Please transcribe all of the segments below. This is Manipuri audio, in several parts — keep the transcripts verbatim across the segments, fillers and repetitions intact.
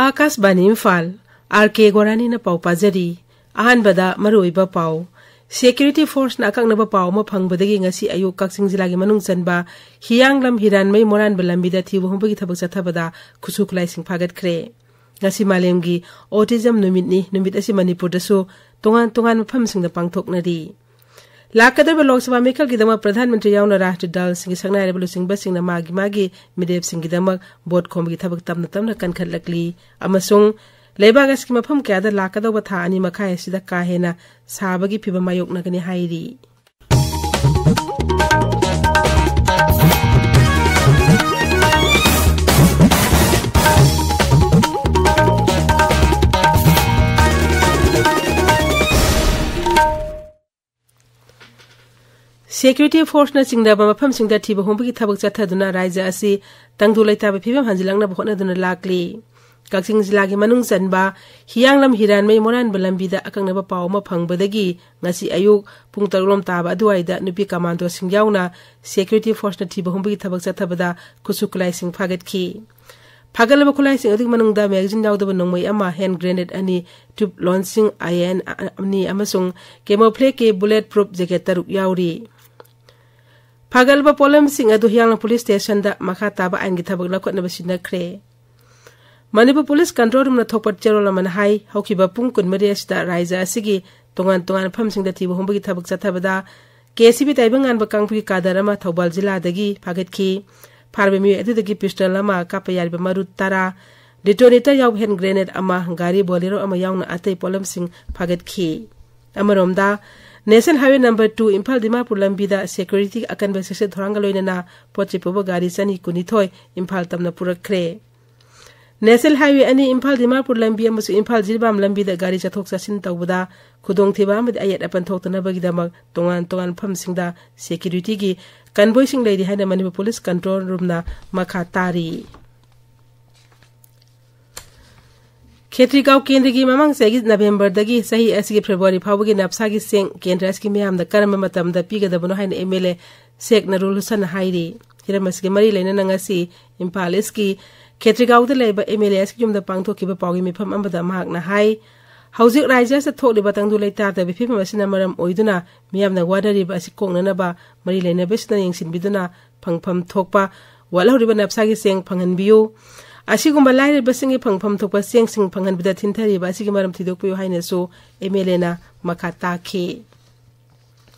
ꯑꯥꯀꯥꯁꯕꯥꯅꯤ ꯏꯝꯐꯥꯜ, ꯑꯥꯔ ꯀꯦ ꯒꯣꯔꯥꯅꯤꯅ ꯄꯥꯎ ꯄꯥꯖꯔꯤ꯫ ꯑꯍꯥꯟꯕꯗ ꯃꯔꯨꯑꯣꯏꯕ ꯄꯥꯎ꯫ ꯁꯦꯀ꯭ꯌꯨꯔꯤꯇꯤ ꯐꯣꯔꯁꯅ ꯑꯀꯛꯅꯕ ꯄꯥꯎ ꯑꯃ ꯐꯪꯕꯗꯒꯤ ꯉꯁꯤ ꯑꯌꯨꯛ ꯀꯛꯆꯤꯡ ꯖꯤꯂꯥꯒꯤ ꯃꯅꯨꯡ ꯆꯟꯕ ꯍꯤꯌꯥꯡꯂꯝ ꯍꯤꯔꯥꯟꯃꯩ ꯃꯣꯔꯥꯟꯕ ꯂꯝꯕꯤꯗ ꯊꯤꯕ ꯍꯨꯝꯕꯒꯤ ꯊꯕꯛ ꯆꯠꯊꯕꯗ ꯈꯨꯠꯁꯨ ꯈꯨꯠꯂꯥꯏꯁꯤꯡ ꯐꯥꯒꯠꯈ꯭ꯔꯦ꯫ ꯉꯁꯤ ꯃꯥꯂꯦꯝꯒꯤ ꯑꯣꯇꯤꯖꯝ ꯅꯨꯃꯤꯠꯅꯤ꯫ ꯅꯨꯃꯤꯠ ꯑꯁꯤ ꯃꯅꯤꯄꯨꯔꯗꯁꯨ ꯇꯣꯉꯥꯟ ꯇꯣꯉꯥꯟꯕ ꯃꯐꯝꯁꯤꯡꯗ ꯄꯥꯡꯊꯣꯛꯅꯔꯤ꯫ ꯂꯥꯛꯀꯗꯧꯔꯤꯕ ꯂꯣꯛ ꯁꯚꯥ ꯃꯤꯈꯜꯒꯤꯗꯃꯛ ꯄ꯭ꯔꯙꯥꯟ ꯃꯟꯇ꯭ꯔꯤ ꯌꯥꯎꯅ ꯔꯥꯖꯅꯤꯇꯤ ꯗꯜꯁꯤꯡꯒꯤ ꯁꯛꯅꯥꯏꯔꯕ ꯂꯨꯆꯤꯡꯕꯁꯤꯡꯅ ꯃꯥꯒꯤ ꯃꯥꯒꯤ ꯃꯤꯔꯦꯞꯁꯤꯡꯒꯤꯗꯃꯛ ꯚꯣꯠ ꯈꯣꯝꯕꯒꯤ ꯊꯕꯛ ꯇꯞꯅ ꯇꯞꯅ ꯀꯟꯈꯠꯂꯛꯂꯤ ꯑꯃꯁꯨꯡ ꯂꯩꯕꯥꯛ ꯑꯁꯤꯒꯤ ꯃꯐꯝ ꯀꯌꯥꯗ ꯂꯥꯛꯀꯗꯧꯕ ꯊꯥ ꯑꯅꯤ ꯃꯈꯥꯏ ꯑꯁꯤꯗ ꯀꯥ ꯍꯦꯟꯅ ꯁꯥꯕꯒꯤ ꯐꯤꯚꯝ ꯃꯥꯌꯣꯛꯅꯒꯅꯤ ꯍꯥꯏꯔꯤ꯫ ꯁꯦꯀ꯭ꯌꯨꯔꯤꯇꯤ ꯐꯣꯔꯁꯅ ꯆꯤꯡꯅꯕ ꯃꯐꯝꯁꯤꯡꯗ ꯊꯤꯕ ꯍꯨꯝꯕꯒꯤ ꯊꯕꯛ ꯆꯠꯊꯗꯨꯅ ꯔꯥꯖ꯭ꯌ ꯑꯁꯤ ꯇꯪꯗꯨ ꯂꯩꯇꯥꯕ ꯐꯤꯕꯝ ꯍꯟꯖꯤꯜꯂꯛꯅꯕ ꯍꯣꯠꯅꯗꯨꯅ ꯂꯥꯛꯂꯤ꯫ ꯀꯛꯆꯤꯡ ꯖꯤꯂꯥꯒꯤ ꯃꯅꯨꯡ ꯆꯟꯕ ꯍꯤꯌꯥꯡꯂꯝ ꯍꯤꯔꯥꯟꯃꯩ ꯃꯣꯔꯥꯟꯕ ꯂꯝꯕꯤꯗ ꯑꯀꯛꯅꯕ ꯄꯥꯎ ꯑꯃ ꯐꯪꯕꯗꯒꯤ ꯉꯁꯤ ꯑꯌꯨꯛ ꯄꯨꯡ ꯇꯔꯨꯛ ꯂꯣꯝ ꯇꯥꯕ ꯑꯗꯨꯋꯥꯏꯗ ꯅꯨꯄꯤ ꯀꯃꯥꯟꯗꯣꯁꯤꯡ ꯌꯥꯎꯅ ꯁꯦꯀ꯭ꯌꯨꯔꯤꯇꯤ ꯐꯣꯔꯁꯅ ꯊꯤꯕ ꯍꯨꯝꯕꯒꯤ ꯊꯕꯛ ꯆꯠꯊꯕꯗ ꯈꯨꯠꯁꯨ ꯈꯨꯠꯂꯥꯏꯁꯤꯡ ꯐꯥꯒꯠꯈꯤ꯫ ꯐꯥꯒꯠꯂꯕ ꯈꯨꯠꯂꯥꯏꯁꯤꯡ ꯑꯗꯨꯒꯤ ꯃꯅꯨꯡꯗ ꯃꯦꯒꯥꯖꯤꯟ ꯌꯥꯎꯗꯕ ꯅꯣꯡꯃꯩ ꯑꯃ, ꯍꯦꯟ ꯒ꯭ꯔꯦꯅꯦꯗ ꯑꯅꯤ, ꯇ꯭ꯌꯨꯕ ꯂꯣꯟꯁꯤꯡ, ꯑꯥꯏ ꯑꯦꯟ ꯑꯅꯤ ꯑꯃꯁꯨꯡ ꯀꯦꯃꯣꯐ꯭ꯂꯦꯒꯀꯤ ꯕꯨꯂꯦꯠ ꯄ꯭ꯔꯨꯐ ꯖꯦꯀꯦꯠ ꯇꯔꯨꯛ ꯌꯥꯎꯔꯤ꯫ ꯐꯥꯒꯠꯂꯕ ꯄꯣꯠꯂꯝꯁꯤꯡ ꯑꯗꯨ ꯍꯤꯌꯥꯡꯂꯝ ꯄꯨꯂꯤꯁ ꯁ꯭ꯇꯦꯁꯟꯗ ꯃꯈꯥ ꯇꯥꯕ ꯑꯥꯏꯟꯒꯤ ꯊꯕꯛ ꯂꯧꯈꯠꯅꯕ ꯁꯤꯟꯅꯈ꯭ꯔꯦ꯫ ꯃꯅꯤꯄꯨꯔ ꯄꯨꯂꯤꯁ ꯀꯟꯇ꯭ꯔꯣꯜ ꯔꯨꯝꯅ ꯊꯣꯛꯄ ꯆꯦꯔꯣꯜ ꯑꯃꯅ ꯍꯥꯏ, ꯍꯧꯈꯤꯕ ꯄꯨꯡ ꯀꯨꯟꯃꯔꯤ ꯑꯁꯤꯗ ꯔꯥꯖ꯭ꯌ ꯑꯁꯤꯒꯤ ꯇꯣꯉꯥꯟ ꯇꯣꯉꯥꯟꯕ ꯃꯐꯝꯁꯤꯡꯗ ꯊꯤꯕ ꯍꯨꯝꯕꯒꯤ ꯊꯕꯛ ꯆꯠꯊꯕꯗ ꯀꯦ ꯁꯤ ꯕꯤ ꯇꯥꯏꯕꯪꯉꯥꯟꯕ ꯀꯥꯡꯕꯨꯒꯤ ꯀꯥꯗꯔ ꯑꯃ ꯊꯧꯕꯥꯜ ꯖꯤꯂꯥꯗꯒꯤ ꯐꯥꯒꯠꯈꯤ꯫ ꯐꯥꯔꯕ ꯃꯤꯑꯣꯏ ꯑꯗꯨꯗꯒꯤ ꯄꯤꯁꯇꯜ ꯑꯃ, ꯀꯥꯞꯄ ꯌꯥꯔꯤꯕ ꯃꯔꯨ ꯇꯔꯥ, ꯗꯤꯇꯣꯅꯦꯇꯔ ꯌꯥꯎꯕ ꯍꯦꯟ ꯒ꯭ꯔꯦꯅꯦꯗ ꯑꯃ, ꯒꯥꯔꯤ ꯕꯣꯂꯦꯔꯣ ꯑꯃ ꯌꯥꯎꯅ ꯑꯇꯩ ꯄꯣꯠꯂꯝꯁꯤꯡ ꯐꯥꯒꯠꯈꯤ꯫ ꯑꯃꯔꯣꯝꯗ, national highway number two Imphal Dimapur ꯂꯝꯕꯤꯗ ꯁꯦꯀ꯭ꯌꯨꯔꯤꯇꯤꯒꯤ ꯑꯀꯟꯕ ꯆꯦꯛꯁꯤꯟ ꯊꯧꯔꯥꯡꯒ ꯂꯣꯏꯅꯅ ꯄꯣꯠ ꯆꯩ ꯄꯨꯕ ꯒꯥꯔꯤ ꯆꯅꯤ ꯀꯨꯟꯅꯤꯊꯣꯏ ꯏꯝꯐꯥꯜ ꯇꯝꯅ ꯄꯨꯔꯛꯈ꯭ꯔꯦ꯫ ꯅꯦꯁꯅꯦꯜ ꯍꯥꯏꯋꯦ ꯑꯅꯤ ꯏꯝꯐꯥꯜ ꯗꯤꯃꯥꯄꯨꯔ ꯂꯝꯕꯤ ꯑꯃꯁꯨꯡ ꯏꯝꯐꯥꯜ ꯖꯤꯔꯤꯕꯥꯝ ꯂꯝꯕꯤꯗ ꯒꯥꯔꯤ ꯆꯠꯊꯣꯛ ꯆꯠꯁꯤꯟ ꯇꯧꯕꯗ ꯈꯨꯗꯣꯡꯊꯤꯕ ꯑꯃꯗꯤ ꯑꯌꯦꯠ ꯑꯄꯟ ꯊꯣꯛꯇꯅꯕꯒꯤꯗꯃꯛ ꯇꯣꯉꯥꯟ ꯇꯣꯉꯥꯟꯕ ꯃꯐꯝꯁꯤꯡꯗ ꯁꯦꯀ꯭ꯌꯨꯔꯤꯇꯤꯒꯤ ꯀꯟꯚꯣꯏꯁꯤꯡ ꯂꯩꯔꯤ ꯍꯥꯏꯅ ꯃꯅꯤꯄꯨꯔ ꯄꯨꯂꯤꯁ ꯀꯟꯇ꯭ꯔꯣꯜ ꯔꯨꯝꯅ ꯃꯈꯥ ꯇꯥꯔꯤ꯫ ꯈꯦꯇ꯭ꯔꯤꯒꯥꯎ ꯀꯦꯟꯗ꯭ꯔꯒꯤ ꯃꯃꯥꯡ ꯆꯍꯤꯒꯤ ꯅꯕꯦꯝꯕꯔꯗꯒꯤ ꯆꯍꯤ ꯑꯁꯤꯒꯤ ꯐꯦꯕ꯭ꯔꯨꯋꯥꯔꯤ ꯐꯥꯎꯕꯒꯤ ꯅꯞꯁꯥꯒꯤ ꯆꯦꯡ ꯀꯦꯟꯗ꯭ꯔ ꯑꯁꯤꯒꯤ ꯃꯤꯌꯥꯝꯗ ꯀꯔꯝꯕ ꯃꯇꯝꯗ ꯄꯤꯒꯗꯕꯅꯣ ꯍꯥꯏꯅ ꯑꯦꯝ ꯑꯦꯜ ꯑꯦ ꯁꯦꯛ ꯅꯔꯨꯜ ꯍꯨꯁꯟꯅ ꯍꯥꯏꯔꯤ꯫ ꯍꯤꯔꯝ ꯑꯁꯤꯒꯤ ꯃꯔꯤ ꯂꯩꯅꯅ ꯉꯁꯤ ꯏꯝꯐꯥꯜ ꯏꯁꯀꯤ ꯈꯦꯇ꯭ꯔꯤꯒꯥꯎꯗ ꯂꯩꯕ ꯑꯦꯝ ꯑꯦꯜ ꯑꯦ ꯑꯁꯤꯒꯤ ꯌꯨꯝꯗ ꯄꯥꯡꯊꯣꯛꯈꯤꯕ ꯄꯥꯎꯒꯤ ꯃꯤꯐꯝ ꯑꯃꯗ ꯃꯍꯥꯛꯅ ꯍꯥꯏ, ꯍꯧꯖꯤꯛ ꯔꯥꯖ꯭ꯌ ꯑꯁꯤꯗ ꯊꯣꯛꯂꯤꯕ ꯇꯪꯗꯨ ꯂꯩꯇꯥꯗꯕ ꯐꯤꯕꯝ ꯑꯁꯤꯅ ꯃꯔꯝ ꯑꯣꯏꯗꯨꯅ ꯃꯤꯌꯥꯝꯅ ꯋꯥꯅꯔꯤꯕ ꯑꯁꯤ ꯀꯣꯛꯅꯅꯕ ꯃꯔꯤ ꯂꯩꯅꯕꯁꯤꯡꯅ ꯌꯦꯡꯁꯤꯟꯕꯤꯗꯨꯅ ꯐꯪꯐꯝ ꯊꯣꯛꯄ ꯋꯥꯠꯍꯧꯔꯤꯕ ꯅꯞꯁꯥꯒꯤ ꯆꯦꯡ ꯐꯪꯍꯟꯕꯤꯌꯨ꯫ ꯑꯁꯤꯒꯨꯝꯕ ꯂꯥꯏꯔꯕꯁꯤꯡꯒꯤ ꯐꯪꯐꯝ ꯊꯣꯛꯄ ꯆꯦꯡꯁꯤꯡ ꯐꯪꯍꯟꯕꯗ ꯊꯤꯟꯊꯔꯤꯕ ꯑꯁꯤꯒꯤ ꯃꯔꯝ ꯊꯤꯗꯣꯛꯄꯤꯌꯨ ꯍꯥꯏꯅꯁꯨ ꯑꯦꯝ ꯑꯦꯜ ꯑꯦꯅ ꯃꯈꯥ ꯇꯥꯈꯤ꯫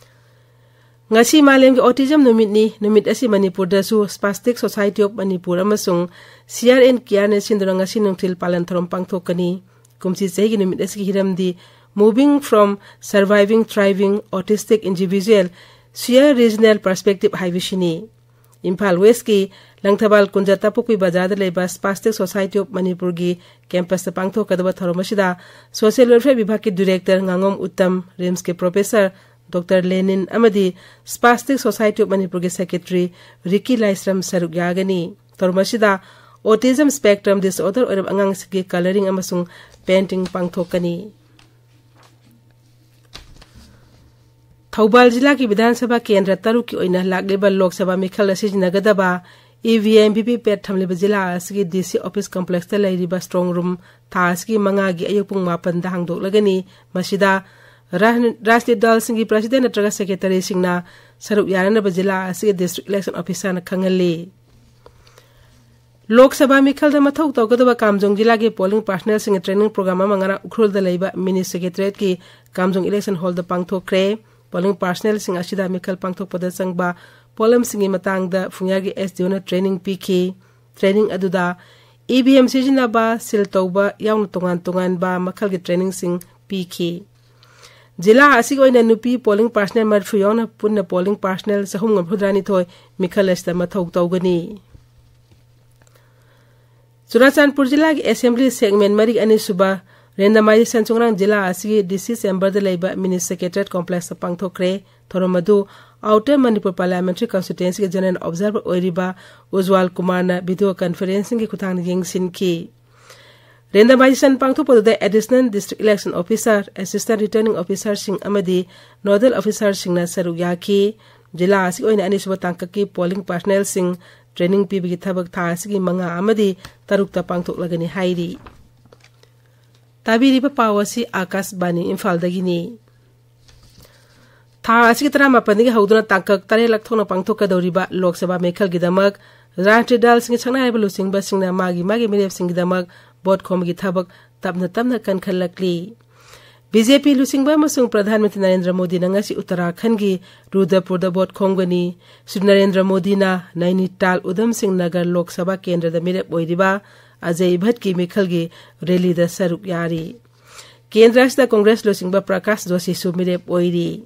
ꯉꯁꯤ ꯃꯥꯂꯦꯝꯒꯤ ꯑꯣꯇꯤꯖꯝ ꯅꯨꯃꯤꯠꯅꯤ꯫ ꯅꯨꯃꯤꯠ ꯑꯁꯤ ꯃꯅꯤꯄꯨꯔꯗꯁꯨ Spastic Society of Manipur ꯑꯃꯁꯨꯡ ꯁꯤ ꯑꯥꯔ ꯑꯦꯟ ꯀꯤꯌꯥꯔꯅ ꯁꯤꯟꯗꯨꯅ ꯉꯁꯤ ꯅꯨꯡꯊꯤꯜ ꯄꯥꯂꯟ ꯊꯧꯔꯝ ꯄꯥꯡꯊꯣꯛꯀꯅꯤ꯫ ꯀꯨꯝꯁꯤ ꯆꯍꯤꯒꯤ ꯅꯨꯃꯤꯠ ꯑꯁꯤꯒꯤ ꯍꯤꯔꯝꯗꯤ Moving from Surviving Thriving Autistic Individual, Share Regional Perspective ꯍꯥꯏꯕꯁꯤꯅꯤ꯫ ꯏꯝꯐꯥꯜ ꯋꯦꯁꯀꯤ ꯂꯪꯊꯕꯥꯜ ꯀꯨꯟꯖ ꯇꯄꯣꯛꯄꯤ ꯕꯖꯥꯔꯗ ꯂꯩꯕ Spastic Society of ꯃꯅꯤꯄꯨꯔꯒꯤ ꯀꯦꯝꯄꯁꯇ ꯄꯥꯡꯊꯣꯛꯀꯗꯕ ꯊꯧꯔꯝ ꯑꯁꯤꯗ ꯁꯣꯁꯤꯌꯦꯜ ꯋꯦꯜꯐꯤꯌꯔ ꯕꯤꯚꯥꯒꯀꯤ ꯗꯤꯔꯦꯛꯇꯔ ꯉꯥꯉꯣꯝ ꯎꯠꯇꯝ, ꯔꯤꯝꯁꯀꯤ ꯄ꯭ꯔꯣꯐꯦꯁꯔ ꯗꯣꯛꯇꯔ ꯂꯦꯅꯤꯟ ꯑꯃꯗꯤ Spastic Society of ꯃꯅꯤꯄꯨꯔꯒꯤ ꯁꯦꯀ꯭ꯔꯦꯇꯔꯤ ꯔꯤꯀꯤ ꯂꯥꯏꯁ꯭ꯔꯝ ꯁꯔꯨꯛ ꯌꯥꯒꯅꯤ꯫ ꯊꯧꯔꯝ ꯑꯁꯤꯗ ꯑꯣꯇꯤꯖꯝ ꯁ꯭ꯄꯦꯛꯇ꯭ꯔꯝ ꯗꯤꯁꯑꯣꯔꯗꯔ ꯑꯣꯏꯔꯕ ꯑꯉꯥꯡꯁꯤꯡꯒꯤ ꯀꯂꯔꯤꯡ ꯑꯃꯁꯨꯡ ꯄꯦꯟꯇꯤꯡ ꯄꯥꯡꯊꯣꯛꯀꯅꯤ꯫ ꯊꯧꯕꯥꯜ ꯖꯤꯂꯥꯒꯤ ꯕꯤꯙꯥꯟ ꯁꯚꯥ ꯀꯦꯟꯗ꯭ꯔ ꯇꯔꯨꯛꯀꯤ ꯑꯣꯏꯅ ꯂꯥꯛꯂꯤꯕ ꯂꯣꯛ ꯁꯚꯥ ꯃꯤꯈꯜ ꯑꯁꯤ ꯁꯤꯖꯤꯟꯅꯒꯗꯕ E V M, V V PAT ꯊꯝꯂꯤꯕ ꯖꯤꯂꯥ ꯑꯁꯤꯒꯤ ꯗꯤ ꯁꯤ ꯑꯣꯐꯤꯁ ꯀꯝꯄ꯭ꯂꯦꯛꯁꯇ ꯂꯩꯔꯤꯕ ꯁ꯭ꯇ꯭ꯔꯣꯡ ꯔꯨꯝ ꯊꯥ ꯑꯁꯤꯒꯤ ꯃꯉꯥꯒꯤ ꯑꯌꯨꯛ ꯄꯨꯡ ꯃꯥꯄꯟꯗ ꯍꯥꯡꯗꯣꯛꯂꯒꯅꯤ꯫ ꯃꯁꯤꯗ ꯔꯥꯖꯅꯤ-, ꯔꯥꯖꯅꯤꯇꯤ ꯗꯜꯁꯤꯡꯒꯤ ꯄ꯭ꯔꯁꯤꯗꯦꯟ ꯅꯠꯇ꯭ꯔꯒ ꯁꯦꯀ꯭ꯔꯦꯇꯔꯤꯁꯤꯡꯅ ꯁꯔꯨꯛ ꯌꯥꯅꯅꯕ ꯖꯤꯂꯥ ꯑꯁꯤꯒꯤ ꯗꯤꯁꯇ꯭ꯔꯤꯛ ꯏꯂꯦꯛꯁꯟ ꯑꯣꯐꯤꯁꯥꯔꯅ ꯈꯪꯍꯜꯂꯤ꯫ ꯂꯣꯛ ꯁꯚꯥ ꯃꯤꯈꯜꯗ ꯃꯊꯧ ꯇꯧꯒꯗꯕ ꯀꯥꯝꯖꯣꯡ ꯖꯤꯂꯥꯒꯤ ꯄꯣꯂꯤꯡ ꯄꯥꯔꯁꯅꯦꯜꯁꯤꯡꯒꯤ ꯇ꯭ꯔꯦꯅꯤꯡ ꯄ꯭ꯔꯣꯒ꯭ꯔꯥꯝ ꯑꯃ ꯉꯔꯥꯡ ꯎꯈ꯭ꯔꯨꯜꯗ ꯂꯩꯕ ꯃꯤꯅꯤ ꯁꯦꯀ꯭ꯔꯦꯇꯔꯤꯌꯦꯠꯀꯤ ꯀꯥꯝꯖꯣꯡ ꯏꯂꯦꯛꯁꯟ ꯍꯣꯜꯗ ꯄꯥꯡꯊꯣꯛꯈ꯭ꯔꯦ꯫ ꯄꯣꯂꯤꯡ ꯄꯥꯔꯁꯅꯦꯜꯁꯤꯡ ꯑꯁꯤꯗ ꯃꯤꯈꯜ ꯄꯥꯡꯊꯣꯛꯄꯗ ꯆꯪꯕ ꯄꯣꯠꯂꯝꯁꯤꯡꯒꯤ ꯃꯇꯥꯡꯗ ꯐꯨꯡꯌꯥꯒꯤ ꯑꯦꯁ ꯗꯤ ꯑꯣꯅ ꯇ꯭ꯔꯦꯅꯤꯡ ꯄꯤꯈꯤ꯫ ꯇ꯭ꯔꯦꯅꯤꯡ ꯑꯗꯨꯗ ꯏ ꯚꯤ ꯑꯦꯝ ꯁꯤꯖꯤꯟꯅꯕ, ꯁꯤꯜ ꯇꯧꯕ ꯌꯥꯎꯅ ꯇꯣꯉꯥꯟ ꯇꯣꯉꯥꯟꯕ ꯃꯈꯜꯒꯤ ꯇ꯭ꯔꯦꯅꯤꯡꯁꯤꯡ ꯄꯤꯈꯤ꯫ ꯖꯤꯂꯥ ꯑꯁꯤꯒꯤ ꯑꯣꯏꯅ ꯅꯨꯄꯤ ꯄꯣꯂꯤꯡ ꯄꯥꯔꯁꯅꯦꯜ ꯃꯔꯤꯐꯨ ꯌꯥꯎꯅ ꯄꯨꯟꯅ ꯄꯣꯂꯤꯡ ꯄꯥꯔꯁꯅꯦꯜ ꯆꯍꯨꯝꯒ ꯃꯔꯤꯐꯨꯇꯔꯥꯅꯤꯊꯣꯏ ꯃꯤꯈꯜ ꯑꯁꯤꯗ ꯃꯊꯧ ꯇꯧꯒꯅꯤ꯫ ꯆꯨꯔꯥꯆꯥꯟꯄꯨꯔ ꯖꯤꯂꯥꯒꯤ ꯑꯦꯁꯦꯝꯕ꯭ꯂꯤ ꯁꯦꯒꯃꯦꯟ ꯃꯔꯤ ꯑꯅꯤꯁꯨꯕ ꯔꯦꯟꯗꯃꯥꯏꯖꯦꯁꯟ ꯉꯔꯥꯡ ꯖꯤꯂꯥ ꯑꯁꯤꯒꯤ ꯗꯤ ꯁꯤ ꯆꯦꯝꯕꯔꯗ ꯂꯩꯕ ꯃꯤꯅꯤ ꯁꯦꯀ꯭ꯔꯦꯇꯔꯤꯌꯦꯠ ꯀꯣꯝꯄ꯭ꯂꯦꯛꯁꯇ ꯄꯥꯡꯊꯣꯛꯈ꯭ꯔꯦ꯫ ꯊꯧꯔꯝ ꯑꯗꯨ ꯑꯥꯎꯇꯔ ꯃꯅꯤꯄꯨꯔ ꯄꯥꯔꯂꯤꯌꯥꯃꯦꯟꯇꯔꯤ ꯀꯟꯁꯇꯤꯇ꯭ꯋꯦꯟꯁꯤꯒꯤ ꯖꯦꯅꯔꯦꯜ ꯑꯣꯕꯖꯥꯔꯚꯔ ꯑꯣꯏꯔꯤꯕ ꯎꯖꯋꯥꯜ ꯀꯨꯃꯥꯔꯅ ꯚꯤꯗꯤꯑꯣ ꯀꯟꯐꯔꯦꯟꯁꯤꯡꯒꯤ ꯈꯨꯠꯊꯥꯡꯗ ꯌꯦꯡꯁꯤꯟꯈꯤ꯫ ꯔꯦꯟꯗꯃꯥꯏꯖꯦꯁꯟ ꯄꯥꯡꯊꯣꯛꯄꯗꯨꯗ additional district election officer, assistant returning ꯑꯣꯐꯤꯁꯥꯔꯁꯤꯡ ꯑꯃꯗꯤ ꯅꯣꯗꯦꯜ ꯑꯣꯐꯤꯁꯥꯔꯁꯤꯡꯅ ꯁꯔꯨꯛ ꯌꯥꯈꯤ꯫ ꯖꯤꯂꯥ ꯑꯁꯤꯒꯤ ꯑꯣꯏꯅ ꯑꯅꯤꯁꯨꯕ ꯇꯥꯡꯀꯛꯀꯤ polling personnelꯁꯤꯡ training ꯄꯤꯕꯒꯤ ꯊꯕꯛ ꯊꯥ ꯑꯁꯤꯒꯤ ꯃꯉꯥ ꯑꯃꯗꯤ ꯇꯔꯨꯛꯇ ꯄꯥꯡꯊꯣꯛꯂꯒꯅꯤ ꯍꯥꯏꯔꯤ꯫ ꯇꯥꯕꯤꯔꯤꯕ ꯄꯥꯎ ꯑꯁꯤ ꯑꯥꯀꯥꯁꯕꯥꯅꯤ ꯏꯝꯐꯥꯜꯗꯒꯤꯅꯤ꯫ ꯊꯥ ꯑꯁꯤꯒꯤ ꯇꯔꯥꯃꯥꯄꯟꯗꯒꯤ ꯍꯧꯗꯨꯅ ꯇꯥꯡꯀꯛ ꯇꯔꯦꯠꯂꯛ ꯊꯣꯛꯅ ꯄꯥꯡꯊꯣꯛꯀꯗꯧꯔꯤꯕ ꯂꯣꯛ ꯁꯚꯥ ꯃꯤꯈꯜꯒꯤꯗꯃꯛ ꯔꯥꯖꯅꯤꯇꯤ ꯗꯜꯁꯤꯡꯒꯤ ꯁꯛꯅꯥꯏꯔꯕ ꯂꯨꯆꯤꯡꯕꯁꯤꯡꯅ ꯃꯥꯒꯤ ꯃꯥꯒꯤ ꯃꯤꯔꯦꯞꯁꯤꯡꯒꯤꯗꯃꯛ ꯚꯣꯠ ꯈꯣꯝꯕꯒꯤ ꯊꯕꯛ ꯇꯞꯅ ꯇꯞꯅ ꯀꯟꯈꯠꯂꯛꯂꯤ꯫ ꯕꯤ ꯖꯦ ꯄꯤ ꯂꯨꯆꯤꯡꯕ ꯑꯃꯁꯨꯡ ꯄ꯭ꯔꯙꯥꯟ ꯃꯟꯇ꯭ꯔꯤ ꯅꯔꯦꯟꯗ꯭ꯔ ꯃꯣꯗꯤꯅ ꯉꯁꯤ ꯎꯠꯇꯔꯥꯈꯟꯒꯤ ꯔꯨꯗꯔꯄꯨꯔꯗ ꯚꯣꯠ ꯈꯣꯝꯒꯅꯤ꯫ ꯁ꯭ꯔꯤ ꯅꯔꯦꯟꯗ꯭ꯔ ꯃꯣꯗꯤꯅ ꯅꯥꯏꯅꯤꯇꯥꯜ ꯎꯙꯝ ꯁꯤꯡ ꯅꯒꯔ ꯂꯣꯛ ꯁꯚꯥ ꯀꯦꯟꯗ꯭ꯔꯗ ꯃꯤꯔꯦꯞ ꯑꯣꯏꯔꯤꯕ ꯑꯖꯌ ꯚꯠꯀꯤ ꯃꯤꯈꯜꯒꯤ ꯔꯦꯂꯤꯗ ꯁꯔꯨꯛ ꯌꯥꯔꯤ꯫ ꯀꯦꯟꯗ꯭ꯔ ꯑꯁꯤꯗ ꯀꯣꯡꯒ꯭ꯔꯦꯁ ꯂꯨꯆꯤꯡꯕ ꯄ꯭ꯔꯀꯥꯁ ꯖꯣꯁꯤꯁꯨ ꯃꯤꯔꯦꯞ ꯑꯣꯏꯔꯤ꯫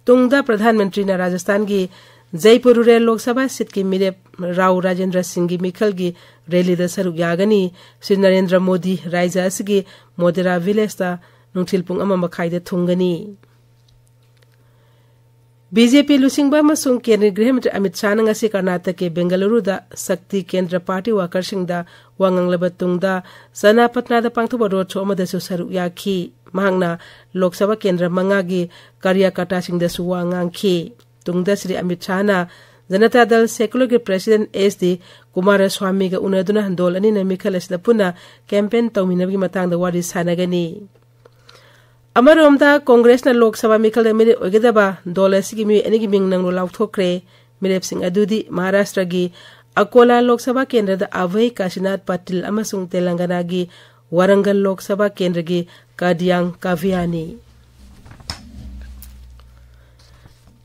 ꯇꯨꯡꯗ ꯄ꯭ꯔꯙꯥꯟ ꯃꯟꯇ꯭ꯔꯤꯅ ꯔꯥꯖꯁꯊꯥꯟꯒꯤ ꯖꯩꯄꯨꯔ ꯔꯨꯔꯦꯜ ꯂꯣꯛ ꯁꯚꯥ ꯁꯤꯠꯀꯤ ꯃꯤꯔꯦꯞ ꯔꯥꯎ ꯔꯥꯖꯦꯟꯗ꯭ꯔ ꯁꯤꯡꯒꯤ ꯃꯤꯈꯜꯒꯤ ꯔꯦꯂꯤꯗ ꯁꯔꯨꯛ ꯌꯥꯒꯅꯤ꯫ ꯁ꯭ꯔꯤ ꯅꯔꯦꯟꯗ꯭ꯔ ꯃꯣꯗꯤ ꯔꯥꯏꯖ꯭ꯌ ꯑꯁꯤꯒꯤ ꯃꯣꯗꯦꯔꯥ ꯚꯤꯂꯦꯖꯇ ꯅꯨꯡꯊꯤꯜ ꯄꯨꯡ ꯑꯃ ꯃꯈꯥꯏꯗ ꯊꯨꯡꯒꯅꯤ꯫ ꯕꯤ ꯖꯦ ꯄꯤ ꯂꯨꯆꯤꯡꯕ ꯑꯃꯁꯨꯡ ꯀꯦꯟꯗ꯭ꯔꯒꯤ ꯒ꯭ꯔꯤꯍ ꯃꯟꯇ꯭ꯔꯤ ꯑꯃꯤꯠ ꯁꯥꯍꯅ ꯉꯁꯤ ꯀꯔꯅꯥꯇꯀꯒꯤ ꯕꯦꯡꯒꯂꯨꯔꯨꯗ ꯁꯛꯇꯤ ꯀꯦꯟꯗ꯭ꯔ ꯄꯥꯔꯇꯤ ꯋꯥꯀꯔꯁꯤꯡꯗ ꯋꯥ ꯉꯥꯡꯂꯕ ꯇꯨꯡꯗ ꯆꯅꯥꯄꯠꯅꯥꯗ ꯄꯥꯡꯊꯣꯛꯄ ꯔꯣꯗ ꯁꯣ ꯑꯃꯗꯁꯨ ꯁꯔꯨꯛ ꯌꯥꯈꯤ꯫ ꯃꯍꯥꯛꯅ ꯂꯣꯛ ꯁꯚꯥ ꯀꯦꯟꯗ꯭ꯔ ꯃꯉꯥꯒꯤ ꯀꯥꯔꯌꯀꯔꯇꯥꯁꯤꯡꯗꯁꯨ ꯋꯥ ꯉꯥꯡꯈꯤ꯫ ꯇꯨꯡꯗ ꯁ꯭ꯔꯤ ꯑꯃꯤꯠ ꯁꯥꯍꯅ ꯖꯅꯇꯥ ꯗꯜ ꯁꯦꯀꯨꯂꯔꯒꯤ ꯄ꯭ꯔꯦꯁꯤꯗꯦꯟꯠ ꯑꯦꯁ ꯗꯤ ꯀꯨꯃꯥꯔꯁ꯭ꯋꯥꯃꯤꯒ ꯎꯅꯗꯨꯅ ꯗꯣꯜ ꯑꯅꯤꯅ ꯃꯤꯈꯜ ꯑꯁꯤꯗ ꯄꯨꯟꯅ ꯀꯦꯝꯄꯦꯟ ꯇꯧꯃꯤꯟꯅꯕꯒꯤ ꯃꯇꯥꯡꯗ ꯋꯥꯔꯤ ꯁꯥꯟꯅꯒꯅꯤ꯫ ꯑꯃꯔꯣꯝꯗ ꯀꯣꯡꯒ꯭ꯔꯦꯁꯅ ꯂꯣꯛ ꯁꯚꯥ ꯃꯤꯈꯜꯗ ꯃꯤꯔꯦꯞ ꯑꯣꯏꯒꯗꯕ ꯗꯣꯜ ꯑꯁꯤꯒꯤ ꯃꯤꯑꯣꯏ ꯑꯅꯤꯒꯤ ꯃꯤꯡ ꯅꯧꯅ ꯂꯥꯎꯊꯣꯛꯈ꯭ꯔꯦ꯫ ꯃꯤꯔꯦꯞꯁꯤꯡ ꯑꯗꯨꯗꯤ ꯃꯍꯥꯔꯥꯁꯇ꯭ꯔꯒꯤ ꯑꯀꯣꯂꯥ ꯂꯣꯛ ꯁꯚꯥ ꯀꯦꯟꯗ꯭ꯔꯗ ꯑꯚꯌ ꯀꯥꯁꯤꯅꯥꯊ ꯄꯥꯇꯤꯜ ꯑꯃꯁꯨꯡ ꯇꯦꯂꯪꯒꯅꯥꯒꯤ ꯋꯥꯔꯪꯒꯜ ꯂꯣꯛ ꯁꯚꯥ ꯀꯦꯟꯗ꯭ꯔꯒꯤ ꯀꯥꯗꯤꯌꯥꯡ ꯀꯥꯚꯤꯌꯥꯅꯤ꯫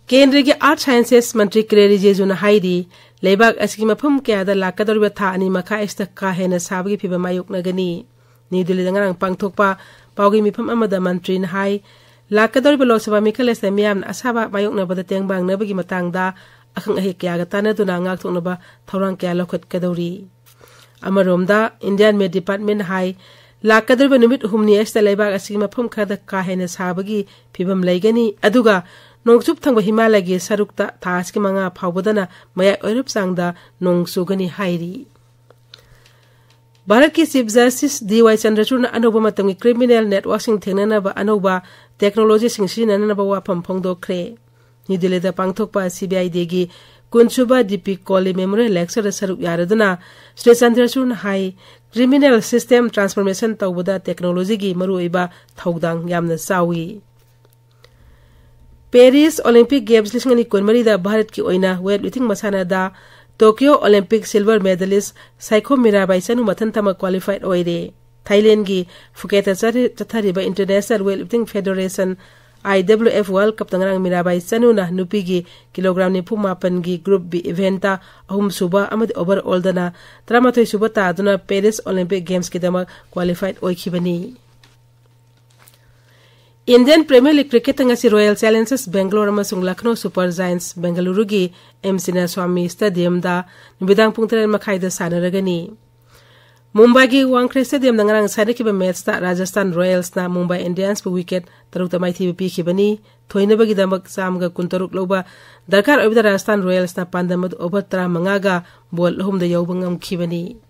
ꯀꯦꯟꯗ꯭ꯔꯒꯤ ꯑꯥꯔꯊ ꯁꯥꯏꯟꯁꯦꯁ ꯃꯟꯇ꯭ꯔꯤ ꯀꯤꯔꯦꯟ ꯔꯤꯖꯤꯖꯨꯅ ꯍꯥꯏꯔꯤ, ꯂꯩꯕꯥꯛ ꯑꯁꯤꯒꯤ ꯃꯐꯝ ꯀꯌꯥꯗ ꯂꯥꯛꯀꯗꯧꯔꯤꯕ ꯊꯥ ꯑꯅꯤ ꯃꯈꯥꯏ ꯑꯁꯤꯗ ꯀꯥ ꯍꯦꯟꯅ ꯁꯥꯕꯒꯤ ꯐꯤꯚꯝ ꯃꯥꯌꯣꯛꯅꯒꯅꯤ꯫ ꯅ꯭ꯌꯨ ꯗꯤꯜꯂꯤꯗ ꯉꯔꯥꯡ ꯄꯥꯡꯊꯣꯛꯄ ꯄꯥꯎꯒꯤ ꯃꯤꯐꯝ ꯑꯃꯗ ꯃꯟꯇ꯭ꯔꯤꯅ ꯍꯥꯏ, ꯂꯥꯛꯀꯗꯧꯔꯤꯕ ꯂꯣꯛ ꯁꯚꯥ ꯃꯤꯈꯜ ꯑꯁꯤꯗ ꯃꯤꯌꯥꯝꯅ ꯑꯁꯥꯕ ꯃꯥꯌꯣꯛꯅꯕꯗ ꯇꯦꯡꯕꯥꯡꯅꯕꯒꯤ ꯃꯇꯥꯡꯗ ꯑꯈꯪ ꯑꯍꯩ ꯀꯌꯥꯒ ꯇꯥꯟꯅꯗꯨꯅ ꯉꯥꯛꯊꯣꯛꯅꯕ ꯊꯧꯔꯥꯡ ꯀꯌꯥ ꯂꯧꯈꯠꯀꯗꯧꯔꯤ꯫ ꯑꯃꯔꯣꯝꯗ, ꯏꯟꯗꯤꯌꯥꯟ ꯃꯦꯠ ꯗꯤꯄꯥꯔꯠꯃꯦꯟꯠꯅ ꯍꯥꯏ, ꯂꯥꯛꯀꯗꯧꯔꯤꯕ ꯅꯨꯃꯤꯠ ꯍꯨꯝꯅꯤ ꯑꯁꯤꯗ ꯂꯩꯕꯥꯛ ꯑꯁꯤꯒꯤ ꯃꯐꯝ ꯈꯔꯗ ꯀꯥ ꯍꯦꯟꯅ ꯁꯥꯕꯒꯤ ꯐꯤꯚꯝ ꯂꯩꯒꯅꯤ, ꯑꯗꯨꯒ ꯅꯣꯡꯆꯨꯞ ꯊꯪꯕ ꯍꯤꯃꯥꯂꯌꯒꯤ ꯁꯔꯨꯛꯇ ꯊꯥ ꯑꯁꯤꯒꯤ ꯃꯉꯥ ꯐꯥꯎꯕꯗꯅ ꯃꯌꯥꯏ ꯑꯣꯏꯔꯞ ꯆꯥꯡꯗ ꯅꯣꯡ ꯆꯨꯒꯅꯤ ꯍꯥꯏꯔꯤ꯫ ꯚꯥꯔꯠꯀꯤ ꯆꯤꯐ ꯖꯁꯇꯤꯁ ꯗꯤ ꯋꯥꯏ ꯆꯟꯗ꯭ꯔꯆꯨꯗꯅ ꯑꯅꯧꯕ ꯃꯇꯝꯒꯤ ꯀ꯭ꯔꯤꯃꯤꯅꯦꯜ ꯅꯦꯠꯋꯥꯔꯛꯁꯤꯡ ꯊꯦꯡꯅꯅꯕ ꯑꯅꯧꯕ ꯇꯦꯛꯅꯣꯂꯣꯖꯤꯁꯤꯡ ꯁꯤꯖꯤꯟꯅꯅꯕ ꯋꯥꯐꯝ ꯐꯣꯡꯗꯣꯛꯈ꯭ꯔꯦ꯫ ꯅ꯭ꯌꯨ ꯗꯤꯜꯂꯤꯗ ꯄꯥꯡꯊꯣꯛꯄ ꯁꯤ ꯕꯤ ꯑꯥꯏ ꯗꯦꯒꯤ ꯀꯨꯟꯁꯨꯕ ꯗꯤ ꯄꯤ ꯀꯣꯂꯤ ꯃꯦꯃꯣꯔꯤꯌꯦꯜ ꯂꯦꯛꯆꯔꯗ ꯁꯔꯨꯛ ꯌꯥꯔꯗꯨꯅ ꯁ꯭ꯔꯤ ꯆꯟꯗ꯭ꯔꯆꯨꯔꯅ ꯍꯥꯏ, ꯀ꯭ꯔꯤꯃꯤꯅꯦꯜ ꯁꯤꯁꯇꯦꯝ ꯇ꯭ꯔꯥꯟꯁꯐꯣꯔꯃꯦꯁꯟ ꯇꯧꯕꯗ ꯇꯦꯛꯅꯣꯂꯣꯖꯤꯒꯤ ꯃꯔꯨꯑꯣꯏꯕ ꯊꯧꯗꯥꯡ ꯌꯥꯝꯅ ꯆꯥꯎꯏ꯫ ꯄꯦꯔꯤꯁ ꯑꯣꯂꯤꯝꯄꯤꯛ ꯒꯦꯝꯁ ꯂꯤꯁꯤꯡ ꯑꯅꯤ ꯀꯨꯟꯃꯔꯤꯗ ꯚꯥꯔꯠꯀꯤ ꯑꯣꯏꯅ ꯋꯦꯠ ꯂꯤꯐꯇꯤꯡ ꯃꯁꯥꯟꯅꯗ Tokyo Olympic silver medalist Saikhom Mirabai Chanu ꯃꯊꯟꯇꯃꯛ ꯀ꯭ꯋꯥꯂꯤꯐꯥꯏꯠ ꯑꯣꯏꯔꯦ꯫ ꯊꯥꯏꯂꯦꯟꯒꯤ ꯐꯨꯀꯦꯠꯇ ꯆꯠꯊ-, ꯆꯠꯊꯔꯤꯕ international weight lifting federation, I W F, world ꯀꯞꯇ ꯉꯔꯥꯡ ꯃꯤꯔꯥꯕꯥꯏ ꯆꯅꯨꯅ ꯅꯨꯄꯤꯒꯤ ꯀꯤꯂꯣꯒ꯭ꯔꯥꯝ ꯅꯤꯐꯨ ꯃꯥꯄꯟꯒꯤ ꯒ꯭ꯔꯨꯞ ꯕꯤ ꯏꯚꯦꯟꯠꯇ ꯑꯍꯨꯝꯁꯨꯕ ꯑꯃꯗꯤ ꯑꯣꯚꯔ ꯑꯣꯜꯗꯅ ꯇꯔꯥꯃꯥꯊꯣꯏ ꯁꯨꯕ ꯇꯥꯗꯨꯅ ꯄꯦꯔꯤꯁ ꯑꯣꯂꯤꯝꯄꯤꯛ ꯒꯦꯝꯁꯀꯤꯗꯃꯛ ꯀ꯭ꯋꯥꯂꯤꯐꯥꯏꯠ ꯑꯣꯏꯈꯤꯕꯅꯤ꯫ ꯏꯟꯗꯤꯌꯟ ꯄ꯭ꯔꯤꯃꯤꯌꯔ ꯂꯤꯒ ꯀ꯭ꯔꯤꯀꯦꯠꯇ ꯉꯁꯤ ꯔꯣꯌꯦꯜ ꯆꯦꯂꯦꯟꯖꯔꯁ ꯕꯦꯡꯒꯂꯣꯔ ꯑꯃꯁꯨꯡ ꯂꯈꯅꯧ ꯁꯨꯄꯔ ꯖꯥꯏꯟꯁ ꯕꯦꯡꯒꯂꯨꯔꯨꯒꯤ ꯑꯦꯝ ꯆꯤꯟꯅꯁ꯭ꯋꯥꯃꯤ ꯁ꯭ꯇꯦꯗꯤꯌꯝꯗ ꯅꯨꯃꯤꯗꯥꯡ ꯄꯨꯡ ꯇꯔꯦꯠ ꯃꯈꯥꯏꯗ ꯁꯥꯟꯅꯔꯒꯅꯤ꯫ ꯃꯨꯝꯕꯥꯏꯒꯤ ꯋꯥꯡꯈ꯭ꯔꯦ ꯁ꯭ꯇꯦꯗꯤꯌꯝꯗ ꯉꯔꯥꯡ ꯁꯥꯟꯅꯈꯤꯕ ꯃꯦꯠꯁꯇ ꯔꯥꯖꯁꯊꯥꯟ ꯔꯣꯌꯦꯜꯁꯅ ꯃꯨꯝꯕꯥꯏ ꯏꯟꯗꯤꯌꯟꯁꯄꯨ ꯋꯤꯀꯦꯠ ꯇꯔꯨꯛꯇ ꯃꯥꯏꯊꯤꯕ ꯄꯤꯈꯤꯕꯅꯤ꯫ ꯊꯣꯏꯅꯕꯒꯤꯗꯃꯛ ꯆꯥꯝꯃꯒ ꯀꯨꯟꯇꯔꯨꯛ ꯂꯧꯕ ꯗꯔꯀꯥꯔ ꯑꯣꯏꯕꯗ ꯔꯥꯖꯁꯊꯥꯟ ꯔꯣꯌꯦꯜꯁꯅ ꯄꯥꯟꯗꯝ ꯑꯗꯨ ꯑꯣꯚꯔ ꯇꯔꯥꯃꯉꯥꯒ ꯕꯣꯜ ꯑꯍꯨꯝꯗ ꯌꯧꯕ ꯉꯝꯈꯤꯕꯅꯤ꯫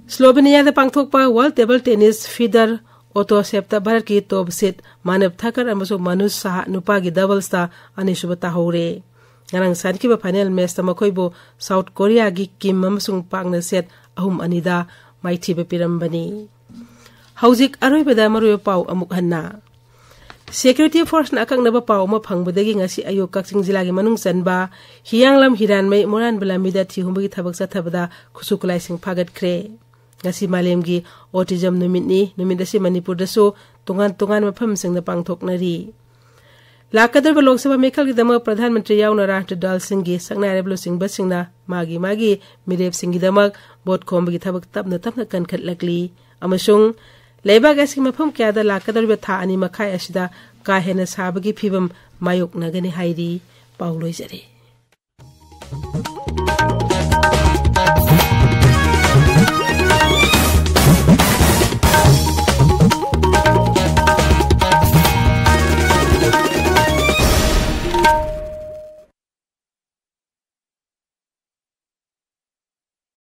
ꯁ꯭ꯂꯣꯚꯦꯅꯤꯌꯥꯗ ꯄꯥꯡꯊꯣꯛꯄ ꯋꯥꯔꯜ ꯇꯦꯕꯜ ꯇꯦꯅꯤꯁ ꯐꯤꯗꯔ ꯑꯣꯇꯣ ꯁꯦꯞꯇ ꯚꯥꯔꯠꯀꯤ ꯇꯣꯞ ꯁꯤꯠ ꯃꯥꯅꯕ ꯊꯥꯀꯔ ꯑꯃꯁꯨꯡ ꯃꯅꯨꯖ ꯁꯥꯍꯥ ꯅꯨꯄꯥꯒꯤ ꯗꯕꯜꯁꯇ ꯑꯅꯤꯁꯨꯕ ꯇꯥꯍꯧꯔꯦ꯫ ꯉꯔꯥꯡ ꯁꯥꯟꯅꯈꯤꯕ ꯐꯥꯏꯅꯦꯜ ꯃꯦꯆꯇ ꯃꯈꯣꯏꯕꯨ ꯁꯥꯎꯠ ꯀꯣꯔꯤꯌꯥꯒꯤ ꯀꯤꯝ ꯑꯃꯁꯨꯡ ꯄꯥꯛꯅ ꯁꯦꯠ ꯑꯍꯨꯝ ꯑꯅꯤꯗ ꯃꯥꯏꯊꯤꯕ ꯄꯤꯔꯝꯕꯅꯤ꯫ ꯍꯧꯖꯤꯛ ꯑꯔꯣꯏꯕꯗ ꯃꯔꯨꯑꯣꯏꯕ ꯄꯥꯎ ꯑꯃꯨꯛ ꯍꯟꯅ꯫ ꯁꯦꯀ꯭ꯌꯨꯔꯤꯇꯤ ꯐꯣꯔꯁꯅ ꯑꯀꯛꯅꯕ ꯄꯥꯎ ꯑꯃ ꯐꯪꯕꯗꯒꯤ ꯉꯁꯤ ꯑꯌꯨꯛ ꯀꯛꯆꯤꯡ ꯖꯤꯂꯥꯒꯤ ꯃꯅꯨꯡ ꯆꯟꯕ ꯍꯤꯌꯥꯡꯂꯝ ꯍꯤꯔꯥꯟꯃꯩ ꯃꯣꯔꯥꯟꯕ ꯂꯝꯕꯤꯗ ꯊꯤ ꯍꯨꯝꯕꯒꯤ ꯊꯕꯛ ꯆꯠꯊꯕꯗ ꯈꯨꯠꯁꯨ ꯈꯨꯠꯂꯥꯏꯁꯤꯡ ꯐꯥꯒꯠꯈ꯭ꯔꯦ꯫ ꯉꯁꯤ ꯃꯥꯂꯦꯝꯒꯤ ꯑꯣꯇꯤꯖꯝ ꯅꯨꯃꯤꯠꯅꯤ꯫ ꯅꯨꯃꯤꯠ ꯑꯁꯤ ꯃꯅꯤꯄꯨꯔꯗꯁꯨ ꯇꯣꯉꯥꯟ ꯇꯣꯉꯥꯟꯕ ꯃꯐꯝꯁꯤꯡꯗ ꯄꯥꯡꯊꯣꯛꯅꯔꯤ꯫ ꯂꯥꯛꯀꯗꯧꯔꯤꯕ ꯂꯣꯛ ꯁꯚꯥ ꯃꯤꯈꯜꯒꯤꯗꯃꯛ ꯄ꯭ꯔꯙꯥꯟ ꯃꯟꯇ꯭ꯔꯤ ꯌꯥꯎꯅ ꯔꯥꯖꯅꯤꯇꯤ ꯗꯜꯁꯤꯡꯒꯤ ꯁꯛꯅꯥꯏꯔꯕ ꯂꯨꯆꯤꯡꯕꯁꯤꯡꯅ ꯃꯥꯒꯤ ꯃꯥꯒꯤ ꯃꯤꯔꯦꯞꯁꯤꯡꯒꯤꯗꯃꯛ ꯚꯣꯠ ꯈꯣꯝꯕꯒꯤ ꯊꯕꯛ ꯇꯞꯅ ꯇꯞꯅ ꯀꯟꯈꯠꯂꯛꯂꯤ ꯑꯃꯁꯨꯡ ꯂꯩꯕꯥꯛ ꯑꯁꯤꯒꯤ ꯃꯐꯝ ꯀꯌꯥꯗ ꯂꯥꯛꯀꯗꯧꯔꯤꯕ ꯊꯥ ꯑꯅꯤ ꯃꯈꯥꯏ ꯑꯁꯤꯗ ꯀꯥ ꯍꯦꯟꯅ ꯁꯥꯕꯒꯤ ꯐꯤꯕꯝ ꯃꯥꯌꯣꯛꯅꯒꯅꯤ ꯍꯥꯏꯔꯤ꯫ ꯄꯥꯎ ꯂꯣꯏꯖꯔꯦ꯫